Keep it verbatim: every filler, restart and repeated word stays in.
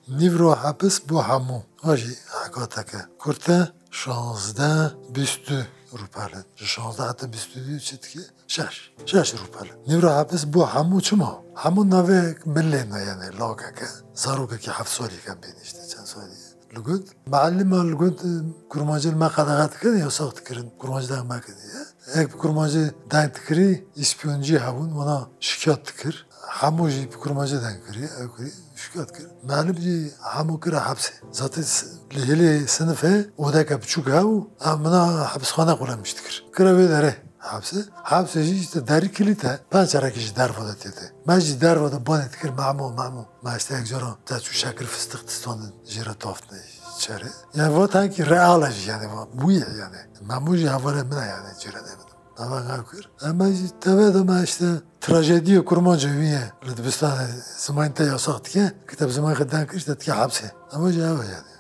Nîvro hepis bo hemû. Wa jî hekateke kurt e, şazdeh bîst rûpel in. Ji şazdeh heta bîst û du çi dike? Şeş. Şeş rûpel in. Nîvro hepis bo hemû çima? Hemû navê milê ne, yani lakeke. Zarokekî heft salî ke bênî işte, çend salî ye. Li gund, mealima li gund, e, kurmancî li me qedexe dikirin, yasax dikirin. Kurmancî deng me kiriye. Yek bi kurmancî deng dikirî, îspiyonî hebûn, wana şikayet dikir. Hemû jî bi kurmancî deng kirî, ew kirî, şikayet kir. Mealim jî hemû kire hepsê. Zaten s-, li hêlê sinifê odeke biçûk hebû, ev mina hepsxane xulemîş dikir. Kire wê derê hepsê. Hepsê jî işte derî kilît e, pencerekî ji derve de tê de. Me jî derve de banê dikir, Memo, Memo. Me işte yek cara te çû şekir fistik distandin, jê re taftine çerê. Yani va tenkî real e jî, yani va bûye yani. Memo jî hevalê min e yani, cîranê min. Nava ew kir. Em jî teve de me işte trajediyê kurmanca wî ye. Li dibistanê zimanê te yasax dike. Kiteb zimanê xwe deng kir, işte dike hepsê. Ama jî ev e yani.